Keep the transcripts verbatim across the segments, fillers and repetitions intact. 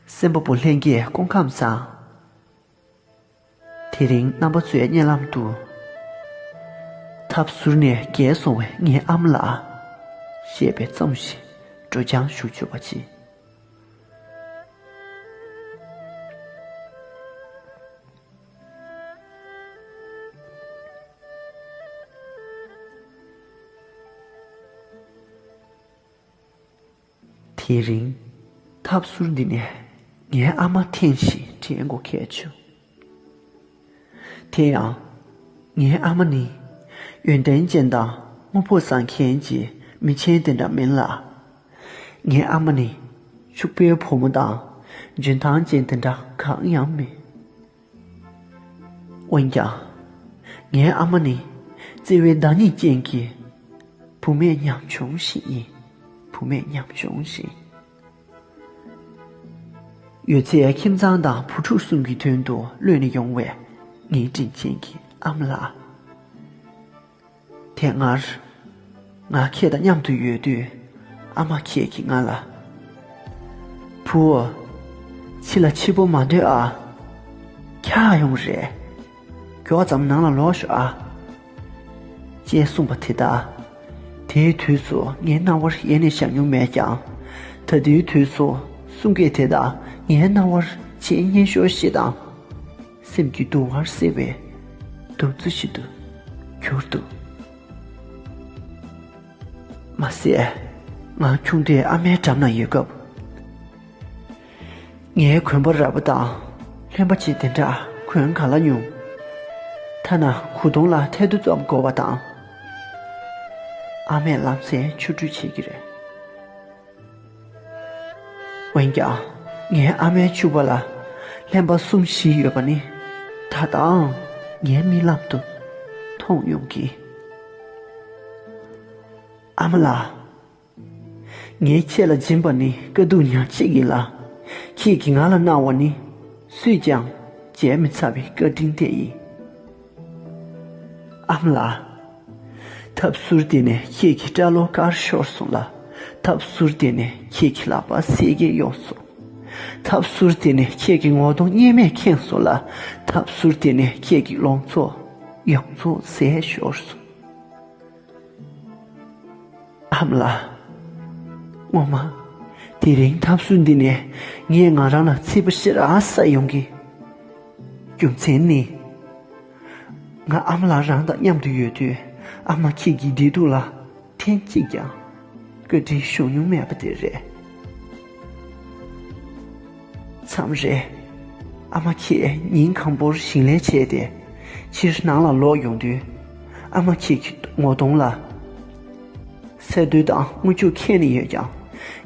སེམས་པ་པོ་ལྷན་རྒྱས་སྐུ་ཁམས་བཟང་། དེ་རིང་རྣམ་པ་ཚོའི་སྙན་ལམ་དུ། ཐབ་ཟུར་ནས་རྒས་སོང་བའི་ངའི་ཨ་མ་ལགས། ཞེས་པའི་རྩོམ་ཞིག་སྒྲོག་སྦྱང་ཞུ་ཆོག་པ་བྱེད། དེ་རིང་ཐབ་ཟུར་འདི་ནས་ངའི་ཨ་མ་ཐེངས་ཤིག་དྲན་དགོས་ཁེལ་བྱུང་། དེ་ཡང་། ངའི་ཨ་མ་ནི་ཡོན་ཏན་ཅན་དང་དངོས་པོ་བཟང་མཁན་གྱི་མི་ཆེན་དེ་འདྲ་མིན་ལ། ངའི་ཨ་མ་ནི་ཕྱུག་པོའི་བུ་མོ་དང་འཇོན་ཐང་ཅན་དེ་འདྲ་གང་ཡང་མིན། འོན་ཀྱང་། ངའི་ཨ་མ་ནི་བརྩེ་བའི་བདག་ཉིད་ཅན་གྱི་བུད་མེད་ཉམ་ཆུང་ཞིག་ཡིན། བུད་མེད་ཉམ་ཆུང་ཞིག་ཡོད་ཚད་ཁྱིམ་ཚང་དང་བུ་ཕྲུག་གསུམ་གྱི་དོན་དུ་བློས་ནས་ཡོང་བའི་ངའི་དྲིན་ཅན་གྱི་ཨ་མ་ལགས། དེ་སྔར། ང་ཁྱེད་དང་མཉམ་དུ་ཡོད་དུས། ཨ་མ་ཁྱེད་ཀྱིས་ང་ལ། བུ། ཕྱི་ལ་འཆི་འཕོ་མ་སྡོད་ཨ། འཁྱག་ཡོང་རེད། མགྱོགས་ཙམ་ནང་ལ་ལོག་ཤོག་ཨ། ཅེས་གསུངས་པ་དེ་དག་དེའི་དུས་སུ་ངའི་རྣ་བར་ཡལ་ནས་བཞག་མྱོང་མེད་ཀྱང་། ད་ལྟའི་དུས་སུ་གསུང་སྐད་དེ་དག་ངའི་རྣ་བར་ཆེས་སྙན་ཤོས་ཤིག་དང་། སེམས་ཀྱི་དུང་བར་བསྲེས་པའི་རྡོ་རྩེ་ཞིག་ཏུ་གྱུར་འདུག་མ་ཟད། ང་ཆུང་དུས་ཨ་མའི་འགྲམ་ན་ཡོད་སྐབས། ངའི་གོན་པ་རལ་པ་དང་ལྷན་པ་ཅིག་དེ་འདྲ་གོན་ག་ལ་མྱོང་། ཐ་ན་གོས་ཐུང་ལ་ཐལ་རྡུལ་ཙམ་བསྒོར་བ་དང་། ཨ་མས་ལམ་སེང་ཆུ་འཁྲུད་བྱེད་ཀྱི་རེད། འོན་ཀྱང་། ངའི་ཨ་མའི་ཕྱུ་པ་ལ་ལྷན་པ་གསུམ་བཞི་ཡོད་པ་ནི་ད་ལྟའང་ངའི་རྨི་ལམ་དུ་མཐོང་ཡོང་གི། ཨ་མ་ལགས། ངས་ཁྱེད་ལ་སྦྱིན་པ་ནི་དཀའ་སྡུག་ཉག་གཅིག་ཡིན་ལ། ཁྱེད་ཀྱིས་ང་ལ་གནང་བ་ནི་སུས་ཀྱང་བརྗེད་མི་ཚར་བའི་བཀའ་དྲིན་དེ་ཡིན། ཨ་མ་ལགས། ཐབ་ཟུར་དེ་ནས་ཁྱེད་ཀྱི་སྐྲ་ལོ་དཀར་ཤོར་སོང་ལ། ཐབ་ཟུར་དེ་ནས་ཁྱེད་ཀྱི་ལག་པ་སེར་གྱིས་གཡོགས་སོང་། ཐབ་ཟུར་དེ་ནས་ཁྱེད་ཀྱི་ངོ་གདོང་གཉེར་མས་ཁེངས་སོང་ལ། ཐབ་ཟུར་དེ་ནས་ཁྱེད་ཀྱི་ལོངས་སྤྱོད་ཡོངས་རྫོགས་ཟད་ཤོར་སོང་། ཨ་མ་ལགས། ངོ་མ། དེ་རིང་ཐབ་ཟུར་འདི་ནས་ངས་ང་རང་ལ་ཚིག་པ་ཞེ་དྲག་ཟ་ཡོང་གི། རྒྱུ་མཚན་ནི། ང་ཨ་མ་ལགས་རང་དང་མཉམ་དུ་ཡོད་དུས་ཨ་མ་ཁྱེད་ཀྱི་བདེ་སྡུག་ལ་ཐེངས་གཅིག་ཀྱང་བཀའ་དྲིན་ཞུ་མྱོང་མེད་པ་དེ་རེད། མཚམས་རེ། ཨ་མ་ཁྱེད་ཉིན་གང་པོར་ཞིང་ལས་བྱས་ཏེ་ཕྱིར་ནང་ལ་ལོག་ཡོང་དུས། ཨ་མ་ཁྱེད་ཀྱི་ངོ་གདོང་ལ་སེར་རྡོ་དང་རྔུལ་ཆུ་ཁྱེར་ནས་ཡོད་ཀྱང་།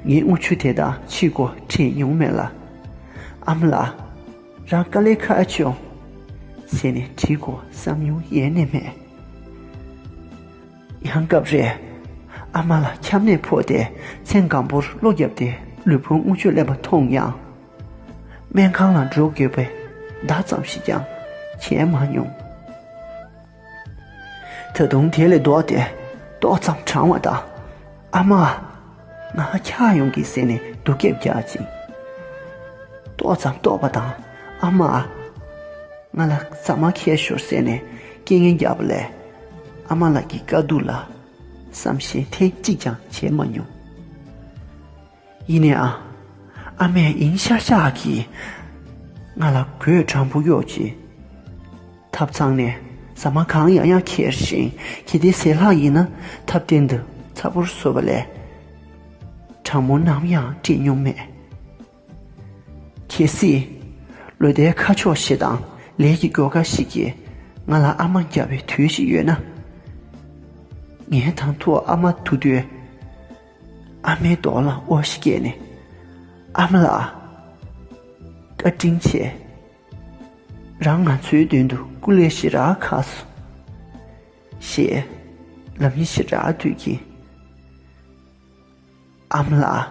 ངས་རྔུལ་ཆུ་དེ་དག་ཕྱིར་སྐོར་དྲན་མྱོང་མེད་ལ། ཨ་མ་ལགས། རང་དཀའ་ལས་ཁག་བྱུང་། ཟེར་ནས་དྲི་དགོས་བསམ་མྱོང་ཡེ་ནས་མེད། ཡང་སྐབས་རེ། ཨ་མ་ལ་ཆམ་ནད་ཕོག་སྟེ་མཚན་གང་པོར་གློ་བརྒྱབ་སྟེ་ལུས་ཕུང་རྔུལ་ཆུ་ལེན་པ་མཐོང་ཡང་། སྨན་ཁང་ལ་འགྲོ་དགོས་པའི་བརྡ་ཙམ་ཞིག་ཀྱང་བྱས་མ་མྱོང་། ད་དུང་དེ་ལས་ལྡོག་སྟེ་ཏོག་ཙམ་གྲང་བ་དང་། ཨ་མ། ང་འཁྱག་ཡོང་གི་ཟེར་ནས་སྡུག་སྐད་རྒྱག་ཅིང་། ཏོག་ཙམ་ལྟོགས་པ་དང་། ཨ་མ། ང་ལ་ཟ་མ་ཁྱེར་ཤོག་ཟེར་ནས་སྐད་ངན་རྒྱག་པ་ལས། ཨ་མ་ལགས་ཀྱི་དཀའ་སྡུག་ལ་བསམ་ཤེས་ཐེངས་གཅིག་ཀྱང་བྱས་མ་མྱོང་། ཡིན་ནའང་། ཨ་མས་ཡིན་ཤག་ཤག་གིས་ང་ལ་གོས་དྲང་པོ་གཡོགས་ཅིང་། ཐབ་ཚང་ནས་ཟ་མ་གང་ཡང་ཡང་ཁྱེར་ཞིང་། གལ་ཏེ་ཟས་ལྷག་ཡིན་ན་ཐབ་སྟེང་དུ་ཚ་པོར་བཟོས་པ་ལས། དྲང་མོ་ནམ་ཡང་དྲིས་མྱོང་མེད། གལ་སྲིད། ལོ་ཟླའི་ཁ་ཕྱོགས་ཤིག་དང་ལས་ཀྱི་སྒོ་ཁ་ཞིག་གིས་ང་ལ་ཨ་མ་རྒྱག་པའི་དུས་ཤིག་ཡོད་ན། ངས་དང་ཐོག་ཨ་མ་ཐུག་དུས། ཨ་མའི་གདོང་ལ་འོ་ཞིག་བཀལ་ནས། ཨ་མ་ལགས། བཀའ་དྲིན་ཆེ། རང་ང་ཚོའི་དོན་དུ་སྐུ་ལས་ཞེ་དྲག་ཁག་སོང་། ཞེས་ལམ་ཡིག་ཞེ་དྲག་བསྡུས་ཀྱིན། ཨ་མ་ལགས།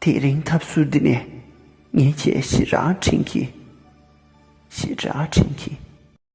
དེ་རིང་ཐབ་ཟུར་འདི་ནས་ངས་ཁྱེད་ཞེ་དྲག་དྲན་གྱིས། ཞེ་དྲག་དྲན་གྱིས།